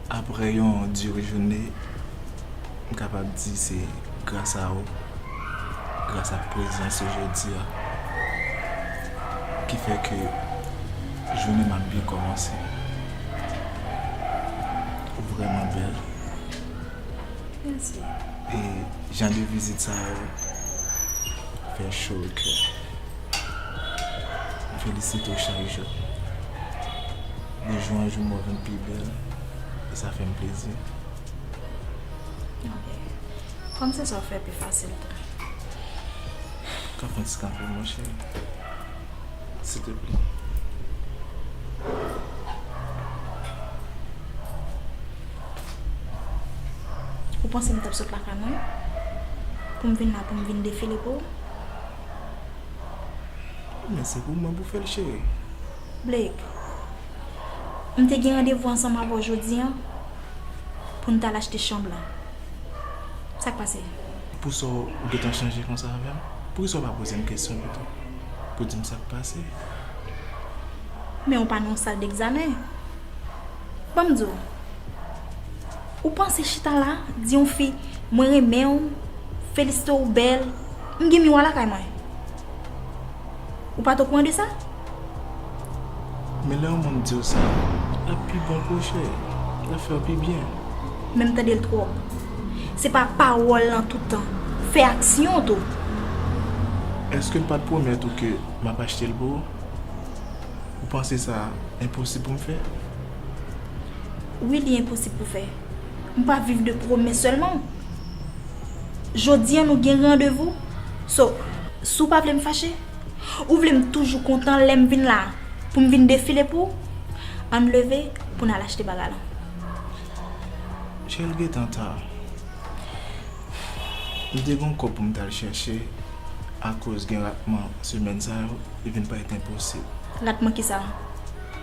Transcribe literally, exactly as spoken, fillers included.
Apre yon dire jounen, m kapab di se gras a ou, gras ak prezans ou jodi a, ki fè ke jounen m ap byen kòmanse. Ou vrèman bèl. Mèsi. E jan de vizit sa yo fè cho o kè. M felisite w chak jou. De jou an jou, mwen vin pi bèl. E sa fè m plezi. Ok. Kòm se sa w fè pi fasil tou. Ka pran ti kanpe, monchè. Silteplè. Ou panse m t ap sot lakay mwen pou m vin la, pou m vin defile pou ou? Men se pou mwen pou fè l, cheri. Blake, m te gen randevou ansanm avè w jodi a pou n t al achte chanm lan. Sa k pase? Pou sa w gentan chanje konsa avè m? Poukisa w pa poze m kesyon pito? Pou di m sa k pase? Men ou pa nan yon sal degzamen. Ban m di w, ou panse chita la, di yon fi, "Mwen renmen w, felisite w, ou bèl, m gen miwa lakay mwen." Ou pa t okouran de sa? Men lè yon moun di w sa, l ap pi bon pou w, cheri. L ap fè w pi byen. Men m tande l twòp. Se pa pawòl lan toutan. Fè aksyon tou. Èske m pa t pwomèt ou ke m ap achte l pou ou? Ou panse sa enposib pou m fè? Wi, li enposib pou fè. M pa viv de pwomès sèlman. Jodi a nou gen randevou. So, si w pa vle m fache, ou vle m toujou kontan lè m vin la pou m vin defile pou ou, ann leve pou n al achte bagay lan. Cheri, l gentan ta. M te gen yon kòb pou m t al chèche, akoz gen ratman semèn sa yo, li vin parèt enposib. Ratman kisa?